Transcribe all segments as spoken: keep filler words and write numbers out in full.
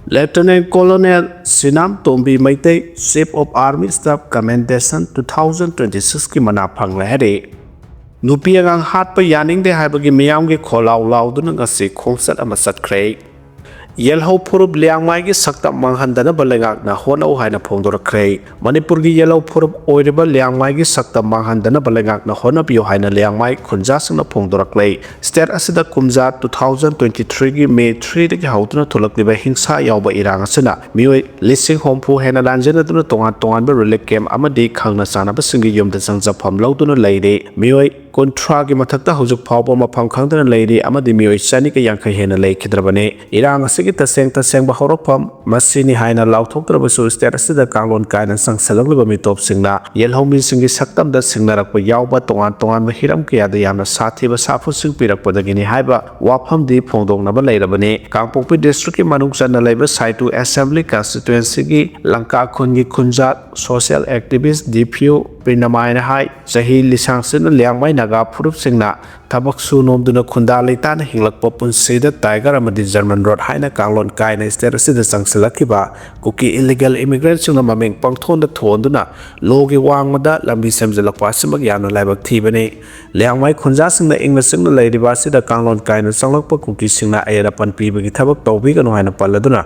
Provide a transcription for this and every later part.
Lieutenant Colonel ꯁꯤꯅꯥꯝ Tombi Meitei, Chief of Army Staff Commendation two thousand twenty six ꯀꯤ ꯃꯅꯥ ꯐꯪꯂꯦ ꯍꯥꯏꯔꯤ꯫ ꯅꯨꯄꯤ ꯑꯉꯥꯡ ꯍꯥꯠꯄ ꯌꯥꯅꯤꯡꯗꯦ ꯍꯥꯏꯕꯒꯤ ꯃꯤꯌꯥꯝꯒꯤ ꯈꯣꯜꯂꯥꯎ ꯂꯥꯎꯗꯨꯅ ꯉꯁꯤ ꯈꯣꯡꯆꯠ ꯑꯃ ꯆꯠꯈ꯭ꯔꯦ꯫ ꯌꯦꯜꯍꯧ ꯐꯨꯔꯨꯞ ꯂꯤꯌꯥꯡꯃꯥꯏꯒꯤ ꯁꯛꯇꯝ ꯃꯥꯡꯍꯟꯗꯅꯕ ꯂꯩꯉꯥꯛꯅ ꯍꯣꯠꯅꯧ ꯍꯥꯏꯅ ꯐꯣꯡꯗꯣꯔꯛꯈ꯭ꯔꯦ꯫ ꯃꯅꯤꯄꯨꯔꯒꯤ ꯌꯦꯜꯍꯧ ꯐꯨꯔꯨꯞ ꯑꯣꯏꯔꯤꯕ ꯂꯤꯌꯥꯡꯃꯥꯏꯒꯤ ꯁꯛꯇꯝ ꯃꯥꯡꯍꯟꯗꯅꯕ ꯂꯩꯉꯥꯛꯅ ꯍꯣꯠꯅꯕꯤꯌꯨ ꯍꯥꯏꯅ ꯂꯤꯌꯥꯡꯃꯥꯏ ꯈꯨꯟꯖꯥꯁꯤꯡꯅ ꯐꯣꯡꯗꯣꯔꯛꯂꯦ꯫ State ꯑꯁꯤꯗ ꯀꯨꯝꯖꯥ two thousand twenty three ꯒꯤ May three ꯗꯒꯤ ꯍꯧꯗꯨꯅ ꯊꯣꯛꯂꯛꯂꯤꯕ ꯍꯤꯡꯁꯥ ꯌꯥꯎꯕ ꯏꯔꯥꯡ ꯑꯁꯤꯅ ꯃꯤꯑꯣꯏ ꯂꯤꯁꯤꯡ ꯍꯨꯝꯐꯨ ꯍꯦꯟꯅ ꯂꯥꯟꯖꯦꯟꯅꯗꯨꯅ ꯇꯣꯉꯥꯟ ꯇꯣꯉꯥꯟꯕ relief camp ꯑꯃꯗꯤ ꯈꯪꯅ ꯆꯥꯟꯅꯕꯁꯤꯡꯒꯤ ꯌꯨꯝꯗ ꯆꯪꯖꯐꯝ ꯂꯧꯗꯨꯅ ꯂꯩꯔꯤ꯫ ꯃꯤꯑꯣꯏ ꯀꯨꯟꯊ꯭ꯔꯥꯒꯤ ꯃꯊꯛꯇ ꯍꯧꯖꯤꯛ ꯐꯥꯎꯕ ꯃꯐꯝ ꯈꯪꯗꯅ ꯂꯩꯔꯤ ꯑꯃꯗꯤ ꯃꯤꯑꯣꯏ ꯆꯅꯤꯒ ꯌꯥꯡꯈꯩ ꯍꯦꯟꯅ ꯂꯩꯈꯤꯗ꯭ꯔꯕꯅꯤ꯫ ꯏꯔꯥꯡ ꯑꯁꯤꯒꯤ ꯇꯁꯦꯡ ꯇꯁꯦꯡꯕ ꯍꯧꯔꯛꯐꯝ ꯃꯁꯤꯅꯤ ꯍꯥꯏꯅ ꯂꯥꯎꯊꯣꯛꯇ꯭ꯔꯕꯁꯨ, state ꯑꯁꯤꯗ ꯀꯥꯡꯂꯣꯟ ꯀꯥꯏꯅ ꯆꯪꯁꯤꯜꯂꯛꯂꯤꯕ ꯃꯤꯇꯣꯞꯁꯤꯡꯅ ꯌꯦꯜꯍꯧꯃꯤꯁꯤꯡꯒꯤ ꯁꯛꯇꯝꯗ ꯁꯤꯡꯅꯔꯛꯄ ꯌꯥꯎꯕ ꯇꯣꯉꯥꯟ ꯇꯣꯉꯥꯟꯕ ꯍꯤꯔꯝ ꯀꯌꯥꯗ ꯌꯥꯝꯅ ꯁꯥꯊꯤꯕ ꯁꯥꯐꯨꯁꯤꯡ ꯄꯤꯔꯛꯄꯗꯒꯤꯅꯤ ꯍꯥꯏꯕ ꯋꯥꯐꯝꯗꯤ ꯐꯣꯡꯗꯣꯛꯅꯕ ꯂꯩꯔꯕꯅꯤ꯫ ꯀꯥꯡꯄꯣꯛꯄꯤ district ꯀꯤ ꯃꯅꯨꯡ ꯆꯟꯅ ꯂꯩꯕ ꯁꯥꯏꯇꯨ Assembly Constituency ꯒꯤ ꯂꯪꯀꯥ ꯈꯨꯟꯒꯤ ꯈꯨꯟꯖꯥ social activist ꯗꯤꯐ꯭ꯌꯨ ꯄ꯭ꯔꯤꯅꯃꯥꯏꯅ ꯍꯥꯏ, ꯆꯍꯤ ꯂꯤꯁꯥꯡꯁꯤꯠꯅ ꯂꯤꯌꯥꯡꯃꯩ ꯅꯥꯒꯥ ꯐꯨꯔꯨꯞꯁꯤꯡꯅ ꯊꯕꯛ ꯁꯨ ꯅꯣꯝꯗꯨꯅ ꯈꯨꯟꯗꯥ ꯂꯩꯇꯥꯅ ꯍꯤꯡꯂꯛꯄ ꯄꯨꯟꯁꯤꯗ Tiger ꯑꯃꯗꯤ German Road ꯍꯥꯏꯅ ꯀꯥꯡꯂꯣꯟ ꯀꯥꯏꯅ state ꯑꯁꯤꯗ ꯆꯪꯁꯤꯜꯂꯛꯈꯤꯕ ꯀꯨꯀꯤ illegal immigrant ꯁꯤꯡꯅ ꯃꯃꯤꯡ ꯄꯪꯊꯣꯟꯗ ꯊꯣꯟꯗꯨꯅ ꯂꯣꯒꯤ ꯋꯥꯡꯃꯗ ꯂꯝꯕꯤ ꯁꯦꯝꯖꯤꯜꯂꯛꯄ ꯑꯁꯤꯃꯛ ꯌꯥꯝꯅ ꯂꯥꯏꯕꯛ ꯊꯤꯕꯅꯤ꯫ ꯂꯤꯌꯥꯡꯃꯩ ꯈꯨꯟꯖꯥꯁꯤꯡꯅ ꯏꯪꯅ ꯆꯤꯛꯅ ꯂꯩꯔꯤꯕ ꯑꯁꯤꯗ ꯀꯥꯡꯂꯣꯟ ꯀꯥꯏꯅ ꯆꯪꯂꯛꯄ ꯀꯨꯀꯤꯁꯤꯡꯅ ꯑꯌꯦꯠ ꯑꯄꯟ ꯄꯤꯕꯒꯤ ꯊꯕꯛ ꯇꯧꯕꯤꯒꯅꯨ ꯍꯥꯏꯅ ꯄꯜꯂꯗꯨꯅ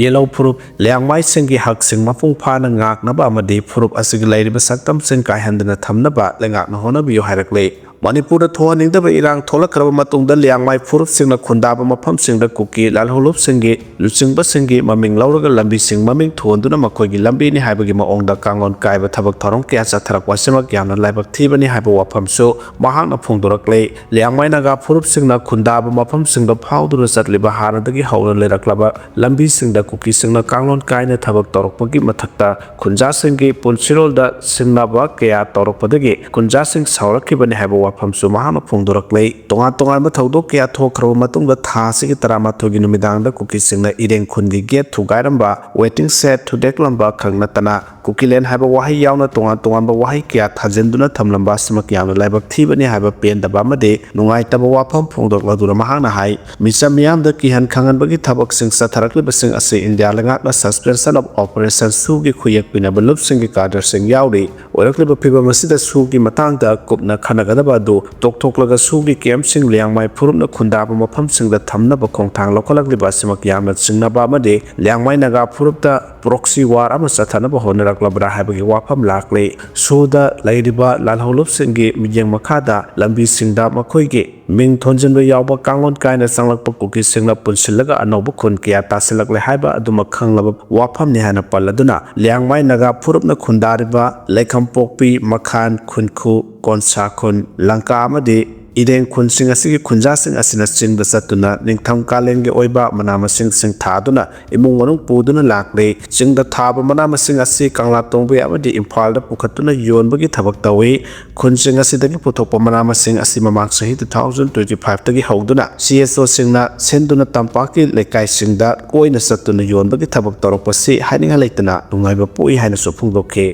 ꯌꯦꯜꯍꯧ ꯐꯨꯔꯨꯞ ꯂꯤꯌꯥꯡꯃꯩꯁꯤꯡꯒꯤ ꯍꯛꯁꯤꯡ ꯃꯄꯨꯡ ꯐꯥꯅ ꯉꯥꯛꯅꯕ ꯑꯃꯗꯤ ꯐꯨꯔꯨꯞ ꯑꯁꯤꯒꯤ ꯂꯩꯔꯤꯕ ꯁꯛꯇꯝꯁꯤꯡ ꯀꯥꯏꯍꯟꯗꯅ ꯊꯝꯅꯕ ꯂꯩꯉꯥꯛꯅ ꯍꯣꯠꯅꯕꯤꯌꯨ ꯍꯥꯏꯔꯛꯂꯤ꯫ ꯃꯅꯤꯄꯨꯔꯗ ꯊꯣꯛꯍꯟꯅꯤꯡꯗꯕ ꯏꯔꯥꯡ ꯊꯣꯛꯂꯛꯈ꯭ꯔꯕ ꯃꯇꯨꯡꯗ ꯂꯤꯌꯥꯡꯃꯩ ꯐꯨꯔꯨꯞꯁꯤꯡꯅ ꯈꯨꯟꯗꯥꯕ ꯃꯐꯝꯁꯤꯡꯗ ꯀꯨꯀꯤ ꯂꯥꯜꯍꯧꯂꯨꯞꯁꯤꯡꯒꯤ ꯂꯨꯆꯤꯡꯕꯁꯤꯡꯒꯤ ꯃꯃꯤꯡ ꯂꯧꯔꯒ ꯂꯝꯕꯤꯁꯤꯡ ꯃꯃꯤꯡ ꯊꯣꯟꯗꯨꯅ ꯃꯈꯣꯏꯒꯤ ꯂꯝꯕꯤꯅꯤ ꯍꯥꯏꯕꯒꯤ ꯃꯑꯣꯡꯗ ꯀꯥꯡꯂꯣꯟ ꯀꯥꯏꯕ ꯊꯕꯛ ꯊꯧꯔꯝ ꯀꯌꯥ ꯆꯠꯊꯔꯛꯄ ꯑꯁꯤꯃꯛ ꯌꯥꯝꯅ ꯂꯥꯏꯕꯛ ꯊꯤꯕꯅꯤ ꯍꯥꯏꯕ ꯋꯥꯐꯝꯁꯨ ꯃꯍꯥꯛꯅ ꯐꯣꯡꯗꯣꯔꯛꯂꯤ꯫ ꯂꯤꯌꯥꯡꯃꯩ ꯅꯥꯒꯥ ꯐꯨꯔꯨꯞꯁꯤꯡꯅ ꯈꯨꯟꯗꯥꯕ ꯃꯐꯝꯁꯤꯡꯗ ꯐꯥꯎꯗꯨꯅ ꯆꯠꯂꯤꯕ ꯍꯥꯟꯅꯗꯒꯤ ꯍꯧꯅ ꯂꯩꯔꯛꯂꯕ ꯂꯝꯕꯤꯁꯤꯡꯗ ꯀꯨꯀꯤꯁꯤꯡꯅ ꯀꯥꯡꯂꯣꯟ ꯀꯥꯏꯅ ꯊꯕꯛ ꯇꯧꯔꯛꯄꯒꯤ ꯃꯊꯛꯇ ꯈꯨꯟꯖꯥꯁꯤꯡꯒꯤ ꯄꯨꯟꯁꯤꯔꯣꯜꯗ ꯁꯤꯡꯅꯕ ꯀꯌꯥ ꯇꯧꯔꯛꯄꯗꯒꯤ ꯈꯨꯟꯖꯥꯁꯤꯡ ꯁꯥꯎꯔꯛꯈꯤꯕꯅꯤ ꯍꯥꯏꯕ ꯋꯥꯐꯝꯁꯨ ꯃꯍꯥꯛꯅ ꯐꯣꯡꯗꯣꯔꯛꯂꯦ꯫ ꯇꯣꯉꯥꯟ ꯇꯣꯉꯥꯟꯕ ꯊꯧꯗꯣꯛ ꯀꯌꯥ ꯊꯣꯛꯈ꯭ꯔꯕ ꯃꯇꯨꯡꯗ ꯊꯥ ꯑꯁꯤꯒꯤ ꯇꯔꯥꯃꯥꯊꯣꯏꯒꯤ ꯅꯨꯃꯤꯗꯥꯡꯗ ꯀꯨꯀꯤꯁꯤꯡꯅ ꯏꯔꯦꯡ ꯈꯨꯟꯒꯤ ꯒꯦꯠ ꯊꯨꯒꯥꯏꯔꯝꯕ, ꯋꯦꯇꯤꯡ ꯁꯦꯗ ꯊꯨꯗꯦꯛꯂꯝꯕ ꯈꯛ ꯅꯠꯇꯅ ꯀꯨꯀꯤꯂꯦꯟ ꯍꯥꯏꯕ ꯋꯥꯍꯩ ꯌꯥꯎꯅ ꯇꯣꯉꯥꯟ ꯇꯣꯉꯥꯟꯕ ꯋꯥꯍꯩ ꯀꯌꯥ ꯊꯥꯖꯤꯟꯗꯨꯅ ꯊꯝꯂꯝꯕ ꯑꯁꯤꯃꯛ ꯌꯥꯝꯅ ꯂꯥꯏꯕꯛ ꯊꯤꯕꯅꯤ ꯍꯥꯏꯕ ꯄꯦꯟꯗꯕ ꯑꯃꯗꯤ ꯅꯨꯡꯉꯥꯏꯇꯕ ꯋꯥꯐꯝ ꯐꯣꯡꯗꯣꯛꯂꯗꯨꯅ ꯃꯍꯥꯛꯅ ꯍꯥꯏ, ꯃꯤꯆꯝ ꯃꯤꯌꯥꯝꯗ ꯀꯤꯍꯟ ꯈꯪꯍꯟꯕꯒꯤ ꯊꯕꯛꯁꯤꯡ ꯆꯠꯊꯔꯛꯂꯤꯕꯁꯤꯡ ꯑꯁꯤ ꯏꯟꯗꯤꯌꯥ ꯂꯩꯉꯥꯛꯅ Suspension of Operation ꯁꯨꯒꯤ ꯈꯨꯌꯦꯛ ꯄꯤꯅꯕ ꯂꯨꯞꯁꯤꯡꯒꯤ ꯀꯥꯗꯔꯁꯤꯡ ꯌꯥꯎꯔꯤ꯫ ꯑꯣꯏꯔꯛꯂꯤꯕ ꯐꯤꯚꯝ ꯑꯁꯤꯗ ꯁꯨꯒꯤ ꯃꯇꯥꯡꯗ ꯀꯨꯞꯅ ꯈꯟꯅꯒꯗꯕ ꯑꯗꯨ ꯇꯣꯛꯊꯣꯛꯂꯒ ꯁꯨꯒꯤ ꯀꯦꯝꯞꯁꯤꯡ ꯂꯤꯌꯥꯡꯃꯥꯏ ꯐꯨꯔꯨꯞꯅ ꯈꯨꯟꯗꯥꯕ ꯃꯐꯝꯁꯤꯡꯗ ꯊꯝꯅꯕ ꯈꯣꯡꯊꯥꯡ ꯂꯧꯈꯠꯂꯛꯂꯤꯕ ꯑꯁꯤꯃꯛ ꯌꯥꯝꯅ ꯆꯤꯡꯅꯕ ꯑꯃꯗꯤ ꯂꯤꯌꯥꯡꯃꯥꯏ ꯅꯥꯒꯥ ꯐꯨꯔꯨꯞꯇ proxy war ꯑꯃ ꯆꯠꯊꯅꯕ ꯍꯣꯠꯅꯔꯛꯂꯕ꯭ꯔꯥ ꯍꯥꯏꯕꯒꯤ ꯋꯥꯐꯝ ꯂꯥꯛꯂꯤ꯫ ꯁꯨꯗ ꯂꯩꯔꯤꯕ ꯂꯥꯜꯍꯧꯂꯨꯞꯁꯤꯡꯒꯤ ꯃꯤꯠꯌꯦꯡ ꯃꯈꯥꯗ ꯂꯝꯕꯤꯁꯤꯡꯗ ꯃꯈꯣꯏꯒꯤ ꯃꯤꯡ ꯊꯣꯟꯖꯤꯟꯕ ꯌꯥꯎꯕ ꯀꯥꯡꯂꯣꯟ ꯀꯥꯏꯅ ꯆꯪꯂꯛꯄ ꯀꯨꯀꯤꯁꯤꯡꯅ ꯄꯨꯟꯁꯤꯜꯂꯒ ꯑꯅꯧꯕ ꯈꯨꯟ ꯀꯌꯥ ꯇꯥꯁꯤꯜꯂꯛꯂꯦ ꯍꯥꯏꯕ ꯑꯗꯨꯃꯛ ꯈꯪꯂꯕ ꯋꯥꯐꯝꯅꯤ ꯍꯥꯏꯅ ꯄꯜꯂꯗꯨꯅ, ꯂꯤꯌꯥꯡꯃꯥꯏ ꯅꯥꯒꯥ ꯐꯨꯔꯨꯞꯅ ꯈꯨꯟꯗꯥꯔꯤꯕ ꯂꯩꯈꯝꯄꯣꯛꯄꯤ, ꯃꯈꯥꯟ, ꯈꯨꯟꯈꯨ, ꯀꯣꯟꯁꯥ ꯈꯨꯟ, ꯂꯪꯀꯥ ꯑꯃꯗꯤ ꯏꯔꯦꯡ ꯈꯨꯟꯁꯤꯡ ꯑꯁꯤꯒꯤ ꯈꯨꯟꯖꯥꯁꯤꯡ ꯑꯁꯤꯅ ꯆꯤꯡꯗ ꯆꯠꯇꯨꯅ ꯅꯤꯡꯊꯝ ꯀꯥꯂꯦꯟꯒꯤ ꯑꯣꯏꯕ ꯃꯅꯥ ꯃꯁꯤꯡꯁꯤꯡ ꯊꯥꯗꯨꯅ ꯏꯃꯨꯡ ꯃꯅꯨꯡ ꯄꯨꯗꯨꯅ ꯂꯥꯛꯂꯤ꯫ ꯆꯤꯡꯗ ꯊꯥꯕ ꯃꯅꯥ ꯃꯁꯤꯡ ꯑꯁꯤ ꯀꯪꯂꯥ ꯇꯣꯡꯕꯤ ꯑꯃꯗꯤ ꯏꯝꯐꯥꯜꯗ ꯄꯨꯈꯠꯇꯨꯅ ꯌꯣꯟꯕꯒꯤ ꯊꯕꯛ ꯇꯧꯏ꯫ ꯈꯨꯟꯁꯤꯡ ꯑꯁꯤꯗꯒꯤ ꯄꯨꯊꯣꯛꯄ ꯃꯅꯥ ꯃꯁꯤꯡ ꯑꯁꯤ ꯃꯃꯥꯡ ꯆꯍꯤ two thousand twenty five ꯇꯒꯤ ꯍꯧꯗꯨꯅ C S O ꯁꯤꯡꯅ ꯁꯤꯟꯗꯨꯅ ꯇꯝꯄꯥꯛꯀꯤ ꯂꯩꯀꯥꯏꯁꯤꯡꯗ ꯀꯣꯏꯅ ꯆꯠꯇꯨꯅ ꯌꯣꯟꯕꯒꯤ ꯊꯕꯛ ꯇꯧꯔꯛꯄꯁꯤ ꯍꯥꯏꯅꯤꯡꯉꯥꯏ ꯂꯩꯇꯅ ꯅꯨꯡꯉꯥꯏꯕ ꯄꯣꯛꯏ ꯍꯥꯏꯅꯁꯨ ꯐꯣꯡꯗꯣꯛꯈꯤ꯫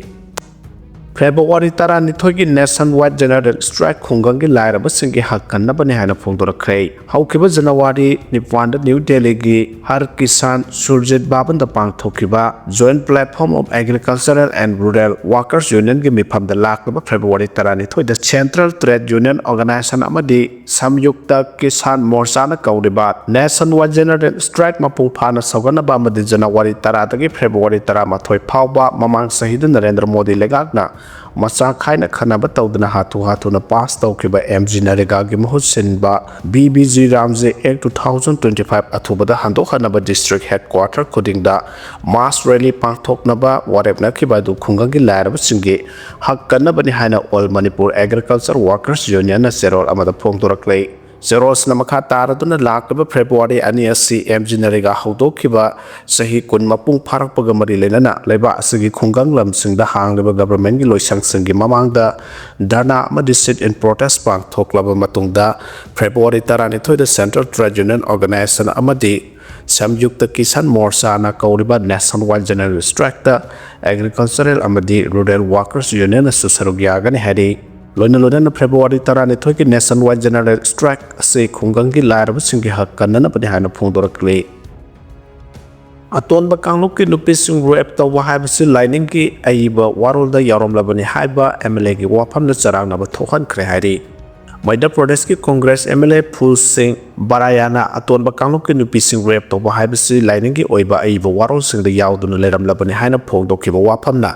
ꯐꯦꯕ꯭ꯔꯨꯋꯥꯔꯤ ꯇꯔꯥꯅꯤꯊꯣꯏꯒꯤ Nationwide General Strike ꯈꯨꯡꯒꯪꯒꯤ ꯂꯥꯏꯔꯕꯁꯤꯡꯒꯤ ꯍꯛ ꯀꯟꯅꯕꯅꯤ ꯍꯥꯏꯅ ꯐꯣꯡꯗꯣꯔꯛꯈ꯭ꯔꯦ꯫ ꯍꯧꯈꯤꯕ ꯖꯅꯋꯥꯔꯤ ꯅꯤꯄꯥꯟꯗ ꯅ꯭ꯌꯨ ꯗꯦꯜꯂꯤꯒꯤ ꯍꯔ ꯀꯤꯁꯥꯟ ꯁꯨꯔꯖꯤꯠ ꯚꯕꯟꯗ ꯄꯥꯡꯊꯣꯛꯈꯤꯕ Joint Platform of Agricultural and Rural Workers Union ꯒꯤ ꯃꯤꯐꯝꯗ ꯂꯥꯛꯂꯤꯕ February ꯇꯔꯥꯅꯤꯊꯣꯏꯗ Central Trade Union Organisation ꯑꯃꯗꯤ Samyukta Kisan ꯃꯣꯔꯆꯥꯅ ꯀꯧꯔꯤꯕ Nationwide General Strike ꯃꯄꯨꯡ ꯐꯥꯅ ꯁꯧꯒꯠꯅꯕ ꯑꯃꯗꯤ ꯖꯅꯋꯥꯔꯤ ꯇꯔꯥꯗꯒꯤ ꯐꯦꯕ꯭ꯔꯨꯋꯥꯔꯤ ꯇꯔꯥꯃꯥꯊꯣꯏ ꯐꯥꯎꯕ ꯃꯃꯥꯡ ꯆꯍꯤꯗ ꯅꯔꯦꯟꯗ꯭ꯔ ꯃꯣꯗꯤ ꯂꯩꯉꯥꯛꯅ ꯃꯆꯥ ꯈꯥꯏꯅ ꯈꯟꯅꯕ ꯇꯧꯗꯨꯅ ꯍꯥꯊꯨ ꯍꯥꯊꯨꯅ ꯄꯥꯁ ꯇꯧꯈꯤꯕ M G ꯅꯔꯦꯒꯥꯒꯤ ꯃꯍꯨꯠ ꯁꯤꯟꯕ B B G ꯔꯥꯝꯖꯤ Act two thousand twenty five ꯑꯊꯨꯕꯗ ꯍꯟꯗꯣꯛꯍꯟꯅꯕ district headquarter ꯈꯨꯗꯤꯡꯗ mass rally ꯄꯥꯡꯊꯣꯛꯅꯕ ꯋꯥꯔꯦꯞꯅꯈꯤꯕ ꯑꯗꯨ ꯈꯨꯡꯒꯪꯒꯤ ꯂꯥꯏꯔꯕꯁꯤꯡꯒꯤ ꯍꯛ ꯀꯟꯅꯕꯅꯤ ꯍꯥꯏꯅ All Manipur Agriculture Workers Union ꯅ ꯆꯦꯔꯣꯜ ꯑꯃꯗ ꯐꯣꯡꯗꯣꯔꯛꯂꯦ꯫ ꯆꯦꯔꯣꯁꯅ ꯃꯈꯥ ꯇꯥꯔꯗꯨꯅ ꯂꯥꯛꯂꯤꯕ ꯐꯦꯕ꯭ꯔꯨꯋꯥꯔꯤ ꯑꯅꯤ ꯑꯁꯤ ꯑꯦꯝ ꯖꯤ ꯅꯔꯦꯒꯥ ꯍꯧꯗꯣꯛꯈꯤꯕ ꯆꯍꯤ ꯀꯨꯟ ꯃꯄꯨꯡ ꯐꯥꯔꯛꯄꯒ ꯃꯔꯤ ꯂꯩꯅꯅ ꯂꯩꯕꯥꯛ ꯑꯁꯤꯒꯤ ꯈꯨꯡꯒꯪ ꯂꯝꯁꯤꯡꯗ ꯍꯥꯡꯂꯤꯕ ꯒꯚꯔꯟꯃꯦꯟꯠꯀꯤ ꯂꯣꯏꯁꯪꯁꯤꯡꯒꯤ ꯃꯃꯥꯡꯗ ꯙꯔꯅꯥ ꯑꯃꯗꯤ sit-in protest ꯄꯥꯡꯊꯣꯛꯂꯕ ꯃꯇꯨꯡꯗ February ꯇꯔꯥꯅꯤꯊꯣꯏꯗ Central Trade Union Organisation ꯑꯃꯗꯤ Samyukta Kisan ꯃꯣꯔꯆꯥꯅ ꯀꯧꯔꯤꯕ Nationwide General Strikeꯇ Agricultural ꯑꯃꯗꯤ Rural Workers Unionꯅꯁꯨ ꯁꯔꯨꯛ ꯌꯥꯒꯅꯤ ꯍꯥꯏꯔꯤ꯫ ꯂꯣꯏꯅ ꯂꯣꯏꯅꯅ ꯐꯦꯕ꯭ꯔꯨꯋꯥꯔꯤ ꯇꯔꯥꯅꯤꯊꯣꯏꯒꯤ Nationwide General Strike ꯑꯁꯤ ꯈꯨꯡꯒꯪꯒꯤ ꯂꯥꯏꯔꯕꯁꯤꯡꯒꯤ ꯍꯛ ꯀꯟꯅꯅꯕꯅꯤ ꯍꯥꯏꯅ ꯐꯣꯡꯗꯣꯔꯛꯂꯤ꯫ ꯑꯇꯣꯟꯕ ꯀꯥꯡꯂꯨꯞꯀꯤ ꯅꯨꯄꯤꯁꯤꯡ rape ꯇꯧꯕ ꯍꯥꯏꯕꯁꯤ ꯂꯥꯏꯅꯤꯡꯒꯤ ꯑꯏꯕ ꯋꯥꯔꯣꯜꯗ ꯌꯥꯎꯔꯝꯂꯕꯅꯤ ꯍꯥꯏꯕ ꯑꯦꯝ ꯑꯦꯜ ꯑꯦꯒꯤ ꯋꯥꯐꯝꯅ ꯆꯔꯥꯡꯅꯕ ꯊꯣꯛꯍꯟꯈ꯭ꯔꯦ ꯍꯥꯏꯔꯤ꯫ ꯃꯙ꯭ꯌ ꯄ꯭ꯔꯗꯦꯁꯀꯤ ꯀꯣꯡꯒ꯭ꯔꯦꯁ ꯑꯦꯝ ꯑꯦꯜ ꯑꯦ ꯐꯨꯜ ꯁꯤꯡ ꯕꯔꯥꯌꯥꯅ ꯑꯇꯣꯟꯕ ꯀꯥꯡꯂꯨꯞꯀꯤ ꯅꯨꯄꯤꯁꯤꯡ rape ꯇꯧꯕ ꯍꯥꯏꯕꯁꯤ ꯂꯥꯏꯅꯤꯡꯒꯤ ꯑꯣꯏꯕ ꯑꯏꯕ ꯋꯥꯔꯣꯜꯁꯤꯡꯗ ꯌꯥꯎꯗꯨꯅ ꯂꯩꯔꯝꯂꯕꯅꯤ ꯍꯥꯏꯅ ꯐꯣꯡꯗꯣꯛꯈꯤꯕ ꯋꯥꯐꯝꯅ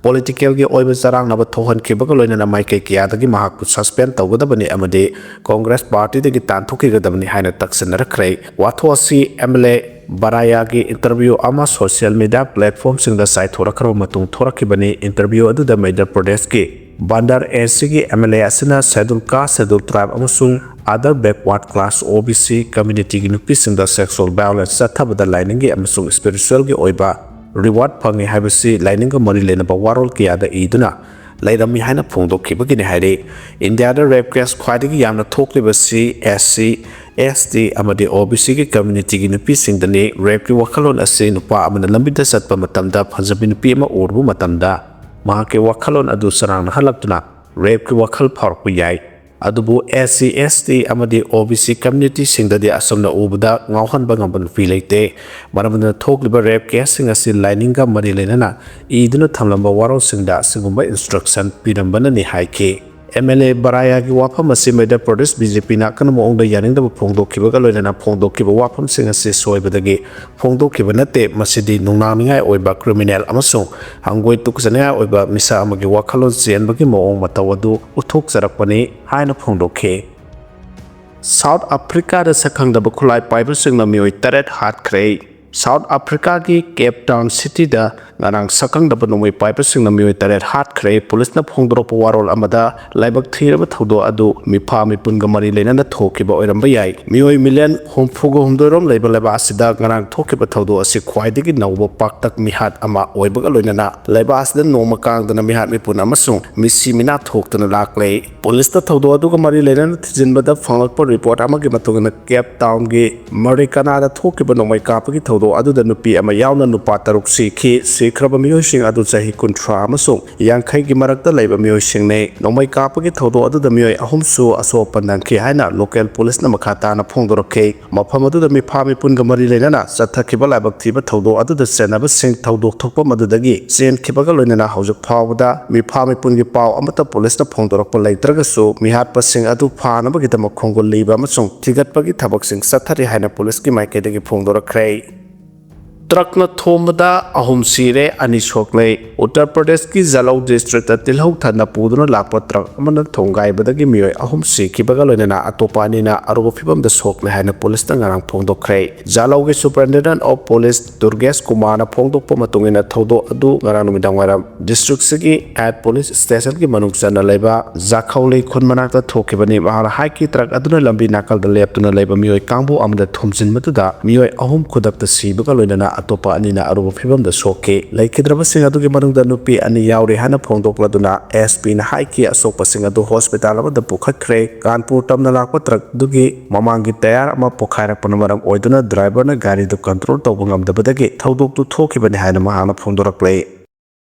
ꯄꯣꯂꯤꯇꯤꯀꯦꯜꯒꯤ ꯑꯣꯏꯕ ꯆꯔꯥꯡꯅꯕ ꯊꯣꯛꯍꯟꯈꯤꯕꯒ ꯂꯣꯏꯅꯅ ꯃꯥꯏꯀꯩ ꯀꯌꯥꯗꯒꯤ ꯃꯍꯥꯛꯄꯨ suspend ꯇꯧꯒꯗꯕꯅꯤ ꯑꯃꯗꯤ ꯀꯣꯡꯒ꯭ꯔꯦꯁ ꯄꯥꯔꯇꯤꯗꯒꯤ ꯇꯥꯟꯊꯣꯛꯈꯤꯒꯗꯕꯅꯤ ꯍꯥꯏꯅ ꯇꯛꯁꯤꯟꯅꯔꯛꯈ꯭ꯔꯦ꯫ ꯋꯥꯊꯣꯛ ꯑꯁꯤ ꯑꯦꯝ ꯑꯦꯜ ꯑꯦ ꯕꯔꯥꯌꯥꯒꯤ interview ꯑꯃ social media platformꯁꯤꯡꯗ ꯆꯥꯏꯊꯣꯔꯛꯈ꯭ꯔꯕ ꯃꯇꯨꯡ ꯊꯣꯔꯛꯈꯤꯕꯅꯤ꯫ Interview ꯑꯗꯨꯗ ꯃꯙ꯭ꯌ ꯄ꯭ꯔꯗꯦꯁꯀꯤ ꯕꯟꯗꯔ ꯑꯦꯁꯤꯒꯤ ꯑꯦꯝ ꯑꯦꯜ ꯑꯦ ꯑꯁꯤꯅ Scheduled Caste, Scheduled Tribe ꯑꯃꯁꯨꯡ other backward class ꯑꯣ ꯕꯤ ꯁꯤ communityꯒꯤ ꯅꯨꯄꯤꯁꯤꯡꯗ sexual violence ꯆꯠꯊꯕꯗ ꯂꯥꯏꯅꯤꯡꯒꯤ ꯑꯃꯁꯨꯡ spiritualꯒꯤ ꯑꯣꯏꯕ reward ꯐꯪꯏ ꯍꯥꯏꯕꯁꯤ ꯂꯥꯏꯅꯤꯡꯒ ꯃꯔꯤ ꯂꯩꯅꯕ ꯋꯥꯔꯣꯜ ꯀꯌꯥꯗ ꯏꯗꯨꯅ ꯂꯩꯔꯝꯃꯤ ꯍꯥꯏꯅ ꯐꯣꯡꯗꯣꯛꯈꯤꯕꯒꯤꯅꯤ ꯍꯥꯏꯔꯤ꯫ ꯏꯟꯗꯤꯌꯥꯗ rape case ꯈ꯭ꯋꯥꯏꯗꯒꯤ ꯌꯥꯝꯅ ꯊꯣꯛꯂꯤꯕꯁꯤ ꯑꯦꯁ ꯁꯤ, ꯑꯦꯁ ꯇꯤ ꯑꯃꯗꯤ ꯑꯣ ꯕꯤ ꯁꯤꯒꯤ communityꯒꯤ ꯅꯨꯄꯤꯁꯤꯡꯗꯅꯤ꯫ Rapeꯀꯤ ꯋꯥꯈꯜꯂꯣꯟ ꯑꯁꯤ ꯅꯨꯄꯥ ꯑꯃꯅ ꯂꯝꯕꯤꯗ ꯆꯠꯄ ꯃꯇꯝꯗ ꯐꯖꯕꯤ ꯅꯨꯄꯤ ꯑꯃ ꯎꯔꯨꯕ ꯃꯇꯝꯗ ꯃꯍꯥꯛꯀꯤ ꯋꯥꯈꯜꯂꯣꯟ ꯑꯗꯨ ꯆꯔꯥꯡꯅꯍꯜꯂꯛꯇꯨꯅ rapeꯀꯤ ꯋꯥꯈꯜ ꯐꯥꯎꯔꯛꯄ ꯌꯥꯏ꯫ ꯑꯗꯨꯕꯨ ꯑꯦꯁ ꯁꯤ, ꯑꯦꯁ ꯇꯤ ꯑꯃꯗꯤ ꯑꯣ ꯕꯤ ꯁꯤ communityꯁꯤꯡꯗꯗꯤ ꯑꯁꯨꯝꯅ ꯎꯕꯗ ꯉꯥꯎꯍꯟꯕ ꯉꯝꯕ ꯅꯨꯄꯤ ꯂꯩꯇꯦ꯫ ꯃꯔꯝ ꯑꯗꯨꯅ ꯊꯣꯛꯂꯤꯕ rape caseꯁꯤꯡ ꯑꯁꯤ ꯂꯥꯏꯅꯤꯡꯒ ꯃꯔꯤ ꯂꯩꯅꯅ ꯏꯗꯨꯅ ꯊꯝꯂꯝꯕ ꯋꯥꯔꯣꯜꯁꯤꯡꯗ ꯑꯁꯤꯒꯨꯝꯕ instruction ꯄꯤꯔꯝꯕꯅꯅꯤ ꯍꯥꯏꯈꯤ꯫ ꯑꯦꯝ ꯑꯦꯜ ꯑꯦ ꯕꯔꯥꯌꯥꯒꯤ ꯋꯥꯐꯝ ꯑꯁꯤ ꯃꯙ꯭ꯌ ꯄ꯭ꯔꯗꯦꯁ ꯕꯤ ꯖꯦ ꯄꯤꯅ ꯑꯀꯟꯕ ꯃꯑꯣꯡꯗ ꯌꯥꯅꯤꯡꯗꯕ ꯐꯣꯡꯗꯣꯛꯈꯤꯕꯒ ꯂꯣꯏꯅꯅ ꯐꯣꯡꯗꯣꯛꯈꯤꯕ ꯋꯥꯐꯝꯁꯤꯡ ꯑꯁꯤ ꯁꯣꯏꯕꯗꯒꯤ ꯐꯣꯡꯗꯣꯛꯈꯤꯕ ꯅꯠꯇꯦ, ꯃꯁꯤꯗꯤ ꯅꯨꯡꯅꯥꯡꯅꯤꯡꯉꯥꯏ ꯑꯣꯏꯕ criminal ꯑꯃꯁꯨꯡ ꯍꯪꯒꯣꯏ ꯇꯨꯀꯠꯆꯅꯤꯡꯉꯥꯏ ꯑꯣꯏꯕ ꯃꯤꯁꯛ ꯑꯃꯒꯤ ꯋꯥꯈꯜꯂꯣꯟ ꯆꯦꯟꯕꯒꯤ ꯃꯑꯣꯡ ꯃꯇꯧ ꯑꯗꯨ ꯎꯠꯊꯣꯛꯆꯔꯛꯄꯅꯤ ꯍꯥꯏꯅ ꯐꯣꯡꯗꯣꯛꯈꯤ꯫ ꯁꯥꯎꯠ ꯑꯐ꯭ꯔꯤꯀꯥꯗ ꯁꯛꯈꯪꯗꯕ ꯈꯨꯠꯂꯥꯏ ꯄꯥꯏꯕꯁꯤꯡꯅ ꯃꯤꯑꯣꯏ ꯇꯔꯦꯠ ꯍꯥꯠꯈ꯭ꯔꯦ꯫ ꯁꯥꯎꯠ ꯑꯐ꯭ꯔꯤꯀꯥꯒꯤ ꯀꯦꯞ ꯇꯥꯎꯟ ꯁꯤꯇꯤꯗ ꯉꯔꯥꯡ ꯁꯛꯈꯪꯗꯕ ꯅꯣꯡꯃꯩ ꯄꯥꯏꯕꯁꯤꯡꯅ ꯃꯤꯑꯣꯏ ꯇꯔꯦꯠ ꯍꯥꯠꯈ꯭ꯔꯦ꯫ ꯄꯨꯂꯤꯁꯅ ꯐꯣꯡꯗꯣꯔꯛꯄ ꯋꯥꯔꯣꯜ ꯑꯃꯗ, ꯂꯥꯏꯕꯛ ꯊꯤꯔꯕ ꯊꯧꯗꯣꯛ ꯑꯗꯨ ꯃꯤꯐꯥ ꯃꯤꯄꯨꯟꯒ ꯃꯔꯤ ꯂꯩꯅꯅ ꯊꯣꯛꯈꯤꯕ ꯑꯣꯏꯔꯝꯕ ꯌꯥꯏ꯫ ꯃꯤꯑꯣꯏ ꯃꯤꯂꯤꯌꯟ ꯍꯨꯝꯐꯨꯒ ꯍꯨꯝꯗꯣꯏ ꯔꯣꯝ ꯂꯩꯕ ꯂꯩꯕꯥꯛ ꯑꯁꯤꯗ ꯉꯔꯥꯡ ꯊꯣꯛꯈꯤꯕ ꯊꯧꯗꯣꯛ ꯑꯁꯤ ꯈ꯭ꯋꯥꯏꯗꯒꯤ ꯅꯧꯕ ꯄꯥꯛꯇꯛ ꯃꯤꯍꯥꯠ ꯑꯃ ꯑꯣꯏꯕꯒ ꯂꯣꯏꯅꯅ, ꯂꯩꯕꯥꯛ ꯑꯁꯤꯗ ꯅꯣꯡꯃ ꯀꯥꯡꯗꯅ ꯃꯤꯍꯥꯠ ꯃꯤꯄꯨꯟ ꯑꯃꯁꯨꯡ ꯃꯤꯁꯤ ꯃꯤꯅꯥ ꯊꯣꯛꯇꯨꯅ ꯂꯥꯛꯂꯦ꯫ ꯄꯨꯂꯤꯁꯇ ꯊꯧꯗꯣꯛ ꯑꯗꯨꯒ ꯃꯔꯤ ꯂꯩꯅꯅ ꯊꯤꯖꯤꯟꯕꯗ ꯐꯪꯂꯛꯄ ꯔꯤꯄꯣꯔꯠ ꯑꯃꯒꯤ ꯃꯇꯨꯡ ꯏꯟꯅ, ꯀꯦꯞ ꯇꯥꯎꯟꯒꯤ ꯃꯔꯤꯀꯅꯥꯗ ꯊꯣꯛꯈꯤꯕ ꯅꯣꯡꯃꯩ ꯀꯥꯞꯄꯒꯤ ꯊꯧꯗꯣꯛ ꯑꯗꯨꯗ ꯅꯨꯄꯤ ꯑꯃ ꯌꯥꯎꯅ ꯅꯨꯄꯥ ꯇꯔꯨꯛ ꯁꯤꯈꯤ꯫ ꯁꯤꯈ꯭ꯔꯕ ꯃꯤꯑꯣꯏꯁꯤꯡ ꯑꯗꯨ ꯆꯍꯤ ꯀꯨꯟꯊ꯭ꯔꯥ ꯑꯃꯁꯨꯡ ꯌꯥꯡꯈꯩꯒꯤ ꯃꯔꯛꯇ ꯂꯩꯕ ꯃꯤꯑꯣꯏꯁꯤꯡꯅꯤ꯫ ꯅꯣꯡꯃꯩ ꯀꯥꯞꯄꯒꯤ ꯊꯧꯗꯣꯛ ꯑꯗꯨꯗ ꯃꯤꯑꯣꯏ ꯑꯍꯨꯝꯁꯨ ꯑꯁꯣꯛ ꯑꯄꯟ ꯅꯪꯈꯤ ꯍꯥꯏꯅ ꯂꯣꯀꯦꯜ ꯄꯨꯂꯤꯁꯅ ꯃꯈꯥ ꯇꯥꯅ ꯐꯣꯡꯗꯣꯔꯛꯈꯤ꯫ ꯃꯐꯝ ꯑꯗꯨꯗ ꯃꯤꯐꯥ ꯃꯤꯄꯨꯟꯒ ꯃꯔꯤ ꯂꯩꯅꯅ ꯆꯠꯊꯈꯤꯕ ꯂꯥꯏꯕꯛ ꯊꯤꯕ ꯊꯧꯗꯣꯛ ꯑꯗꯨꯗ ꯆꯦꯟꯅꯕꯁꯤꯡ ꯊꯧꯗꯣꯛ ꯊꯣꯛꯐꯝ ꯑꯗꯨꯗꯒꯤ ꯆꯦꯟꯈꯤꯕꯒ ꯂꯣꯏꯅꯅ ꯍꯧꯖꯤꯛ ꯐꯥꯎꯕꯗ ꯃꯤꯐꯥ ꯃꯤꯄꯨꯟꯒꯤ ꯄꯥꯎ ꯑꯃꯠꯇ ꯄꯨꯂꯤꯁꯅ ꯐꯣꯡꯗꯣꯔꯛꯄ ꯂꯩꯇ꯭ꯔꯒꯁꯨ, ꯃꯤꯍꯥꯠꯄꯁꯤꯡ ꯑꯗꯨ ꯐꯥꯅꯕꯒꯤꯗꯃꯛ ꯈꯣꯡꯒꯨꯜ ꯂꯤꯕ ꯑꯃꯁꯨꯡ ꯊꯤꯒꯠꯄꯒꯤ ꯊꯕꯛꯁꯤꯡ ꯆꯠꯊꯔꯤ ꯍꯥꯏꯅ ꯄꯨꯂꯤꯁꯀꯤ ꯃꯥꯏꯀꯩꯗꯒꯤ ꯐꯣꯡꯗꯣꯔꯛꯈ꯭ꯔꯦ꯫ ꯇ꯭ꯔꯛꯅ ꯊꯣꯝꯕꯗ ꯑꯍꯨꯝ ꯁꯤꯔꯦ, ꯑꯅꯤ ꯁꯣꯛꯂꯦ꯫ ꯎꯠꯇꯔ ꯄ꯭ꯔꯗꯦꯁꯀꯤ ꯖꯂꯧ ꯗꯤꯁꯇ꯭ꯔꯤꯛꯇ ꯇꯤꯜꯍꯧ ꯊꯟꯅ ꯄꯨꯗꯨꯅ ꯂꯥꯛꯄ ꯇ꯭ꯔꯛ ꯑꯃꯅ ꯊꯣꯡꯒꯥꯏꯕꯗꯒꯤ ꯃꯤꯑꯣꯏ ꯑꯍꯨꯝ ꯁꯤꯈꯤꯕꯒ ꯂꯣꯏꯅꯅ ꯑꯇꯣꯞꯄ ꯑꯅꯤꯅ ꯑꯔꯨꯕ ꯐꯤꯚꯝꯗ ꯁꯣꯛꯂꯦ ꯍꯥꯏꯅ ꯄꯨꯂꯤꯁꯅ ꯉꯔꯥꯡ ꯐꯣꯡꯗꯣꯛꯈ꯭ꯔꯦ꯫ ꯖꯂꯧꯒꯤ ꯁꯨꯄꯔꯤꯟꯇꯦꯟꯗꯦꯟꯠ ꯑꯣꯐ ꯄꯨꯂꯤꯁ ꯗꯨꯔꯒꯦꯁ ꯀꯨꯃꯥꯔꯅ ꯐꯣꯡꯗꯣꯛꯄ ꯃꯇꯨꯡ ꯏꯟꯅ, ꯊꯧꯗꯣꯛ ꯑꯗꯨ ꯉꯔꯥꯡ ꯅꯨꯃꯤꯗꯥꯡ ꯋꯥꯏꯔꯝ ꯗꯤꯁꯇ꯭ꯔꯤꯛꯁꯤꯒꯤ ꯑꯦꯠ ꯄꯨꯂꯤꯁ ꯁ꯭ꯇꯦꯁꯟꯒꯤ ꯃꯅꯨꯡ ꯆꯟꯅ ꯂꯩꯕ ꯖꯥꯈꯧꯂꯤ ꯈꯨꯟ ꯃꯅꯥꯛꯇ ꯊꯣꯛꯈꯤꯕꯅꯤ꯫ ꯃꯍꯥꯛꯅ ꯍꯥꯏꯈꯤ, ꯇ꯭ꯔꯛ ꯑꯗꯨꯅ ꯂꯝꯕꯤ ꯅꯥꯀꯜꯗ ꯂꯦꯞꯇꯨꯅ ꯂꯩꯕ ꯃꯤꯑꯣꯏ ꯀꯥꯡꯕꯨ ꯑꯃꯗ ꯊꯣꯝꯖꯤꯟꯕꯗꯨꯗ ꯃꯤꯑꯣꯏ ꯑꯍꯨꯝ ꯈꯨꯗꯛꯇ ꯁꯤꯕꯒ ꯂꯣꯏꯅꯅ ꯑꯇꯣꯞꯄ ꯑꯅꯤꯅ ꯑꯔꯨꯕ ꯐꯤꯚꯝꯗ ꯁꯣꯛꯈꯤ꯫ ꯂꯩꯈꯤꯗ꯭ꯔꯕꯁꯤꯡ ꯑꯗꯨꯒꯤ ꯃꯅꯨꯡꯗ ꯅꯨꯄꯤ ꯑꯅꯤ ꯌꯥꯎꯔꯤ ꯍꯥꯏꯅ ꯐꯣꯡꯗꯣꯛꯂꯗꯨꯅ, ꯑꯦꯁ ꯄꯤꯅ ꯍꯥꯏꯈꯤ, ꯑꯁꯣꯛꯄꯁꯤꯡ ꯑꯗꯨ ꯍꯣꯁꯄꯤꯇꯥꯜ ꯑꯃꯗ ꯄꯨꯈꯠꯈ꯭ꯔꯦ꯫ ꯀꯥꯟꯄꯨꯔ ꯇꯝꯅ ꯂꯥꯛꯄ ꯇ꯭ꯔꯛ ꯑꯗꯨꯒꯤ ꯃꯃꯥꯡꯒꯤ ꯇꯌꯥꯔ ꯑꯃ ꯄꯣꯈꯥꯏꯔꯛꯄꯅ ꯃꯔꯝ ꯑꯣꯏꯗꯨꯅ ꯗ꯭ꯔꯥꯏꯚꯔꯅ ꯒꯥꯔꯤꯗꯨ ꯀꯟꯇ꯭ꯔꯣꯜ ꯇꯧꯕ ꯉꯝꯗꯕꯗꯒꯤ ꯊꯧꯗꯣꯛꯇꯨ ꯊꯣꯛꯈꯤꯕꯅꯤ ꯍꯥꯏꯅ ꯃꯍꯥꯛꯅ ꯐꯣꯡꯗꯣꯔꯛꯂꯦ꯫